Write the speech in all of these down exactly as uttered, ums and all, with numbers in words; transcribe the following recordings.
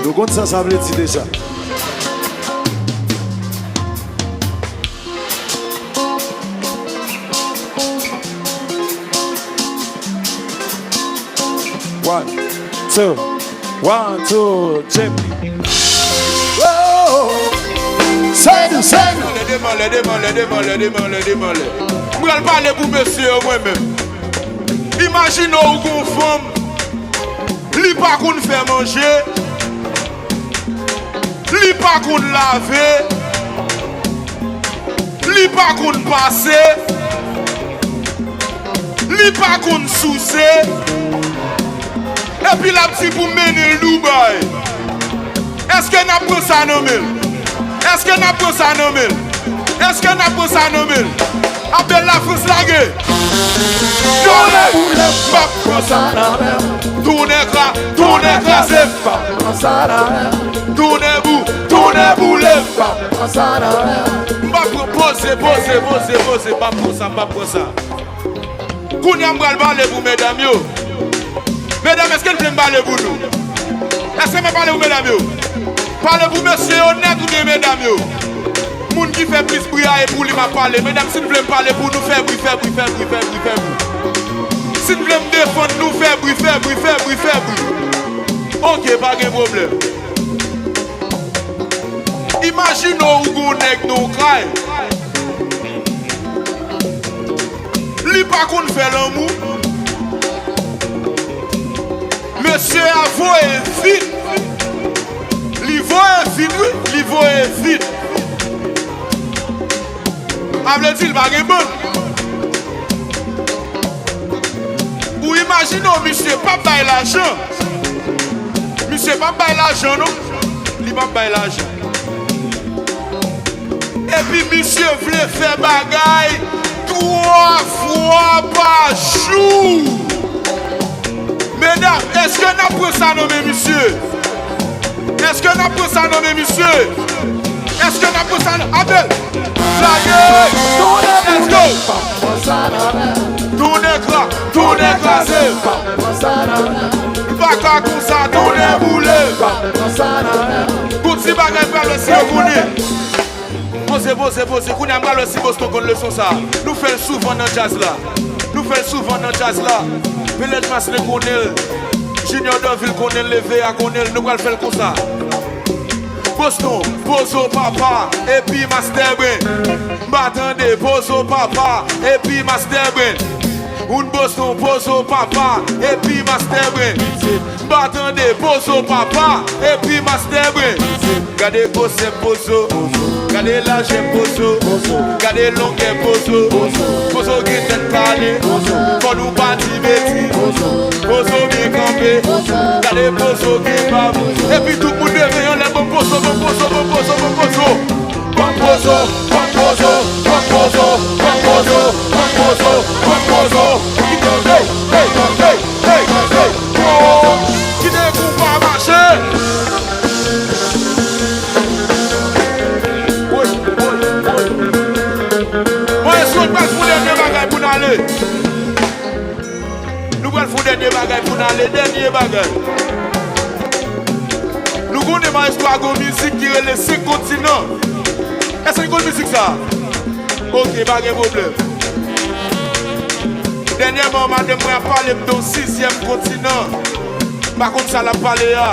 Nou konn sa sa vle di deja. One, two, one, two, three. Oh, sèl, sèl. Demanlè, demanlè, demanlè, demanlè, demanlè, demanlè. M pral pale pou mesye yo mwen menm. Imajine w gon fanm, li pa konn fè manje, li pa konn lave, li pa konn pase, li pa konn souse, epi l ap di pou m mennen l Dubai. Èske n ap pran sa nan men l? Èske n ap pran sa nan men l? Èske n ap pran sa nan men l? Apèl Lafrans lage. Tounen boule, m p ap pran sa nan men m. Tounen kra, tounen kraze, m p ap pran sa nan men m. Tounen bou, tounen boule, m p ap pran sa nan men m. M p ap pran, poze, poze, poze, poze, m p ap pran sa, m p ap pran sa. Kounye a m pral pale pou medam yo. Medam, èske n vle m pale pou nou? Èske m pale pou medam yo? Pale pou mesye yo nèt oubyen medam yo? Moun ki fè plis bri a, e pou li m ap pale. Medam, si n vle m pale pou nou, fè bri, fè bri, fè bri, fè bri, fè bri. Si n vle m defann nou, fè bri, fè bri, fè bri, fè bri. Oke, pa gen pwoblèm. Imajine w gon nèg nan yon kay. Li pa konn fè lanmou. Mesye a voye vit. Li voye vit, wi. Li voye vit. A vle di, l pa gen bann. Ou imajine w, misye p ap bay lajan. Misye p ap bay lajan, non. Li p ap bay lajan. Epi misye vle fè bagay twa fwa pa jou. Medam, èske n ap pran sa nan men misye? Èske n ap pran sa nan men misye? Èske n ap pran sa nan... Apèl! Lage! Let's go! Tounen kra, tounen kraze. M pa ka konsa, tounen boule. Gon ti bagay pral wè si yo konnen. Poze, poze, poze. Kounye a m pral wè si Boston konn leson sa. Nou fè l souvan nan djaz la. Nou fè l souvan nan djaz la. Village Master konnen l. Junior Danville konnen l, Leve a konnen l. Nou pral fè l konsa. Boston, pozo papa, epi Master Brain. M pa tande, pozo papa, epi Master Brain. Un Boston, pozo papa, epi Master Brain. M pa tande, pozo papa, epi Master Brain. Gade gwosè pozo, gade lajè pozo, gade longè pozo. Pozo gen tèt kale, fò nou pa di betiz. Pozo byen kanpe, gade pozo gen bab. Epi tout moun leve anlè, bon pozo, bon pozo, bon pozo, bon pozo. Bon pozo, bon pozo, bon pozo, bon pozo, bon pozo, bon pozo. Hey, hey, hey, hey, hey, hey. Oh, kite konpa mache. Woy, woy, woy. Mwen sot pral fè dènye bagay pou n ale. Nou pral fè dènye bagay pou n ale, dènye bagay. Nou konnen maestro a gon mizik ki rele Senk Kontinan. Èske n konn mizik sa? Oke, pa gen pwoblèm. Dènyèman, madanm mwen ap pale m de yon sizyèm kontinan. M pa konn sa l ap pale a.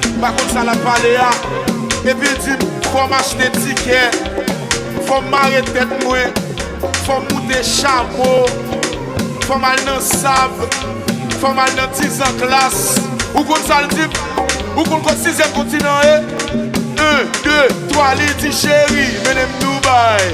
M pa konn sa l ap pale a. Epi l di m, fò m achte tikè. Fò m mare tèt mwen. Fò m moute chamo. Fò m al nan sab. Fò m al nan ti zanklas. Ou konn sa l di m? Ou konn kot sizyèm kontinan ye? En, de, twa, li di, cheri, mennen m Dubai.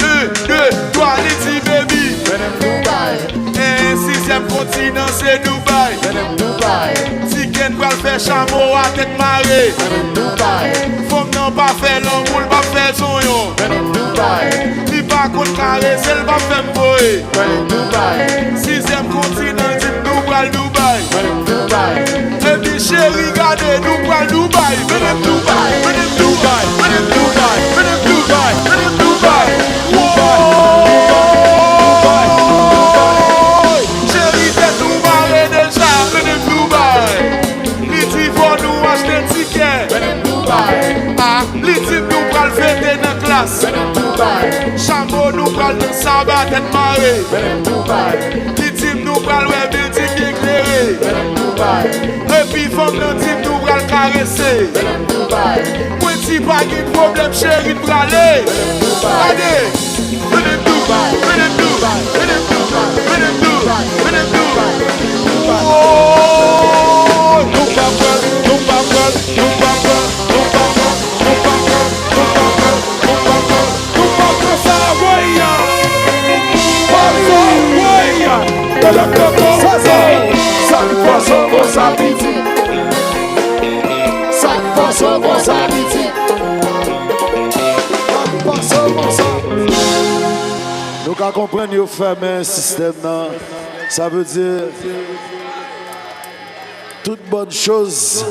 En, de, twa, li di, baby, mennen m Dubai. En, sizyèm kontinan se Dubai. Mennen m Dubai. Tikè n pral fè chamo a tèt mare. Mennen m Dubai. Fanm nan pa fè lanmou, l pa fè zonyon. Mennen m Dubai. Li pa konn karese, l pa fè m voye. Mennen m Dubai. Sizyèm kontinan di m nou pral Dubai. Mennen m Dubai. Epi cheri gade nou pral Dubai. Mennen m Dubai, mennen m Dubai, mennen m Dubai, mennen m Dubai, mennen m Dubai. Woy! Cheri tèt nou mare deja, mennen m Dubai. Li di fò nou achte tikè. Mwen di pa gen pwoblèm, cheri, m prale. Gade. Mwen di, mwen di, mwen di, mwen di, mwen di, mwen di. Oh! Nou pa pran, nou pa pran, nou pa pran, nou pa pran, nou pa pran, nou pa pran, nou pa pran, nou pa pran sa, voye. Pase, voye. Sa ki pase konsa, piti? Sa k pase konsa, piti? Sa k pase konsa? Nou ka konprann yo fèmen sistèm nan. Sa vle di, toute bonne chose,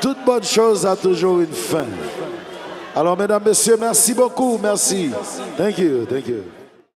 toute bonne chose a toujours une fin. Alors, mesdames, messieurs, merci beaucoup. Merci. Thank you. Thank you.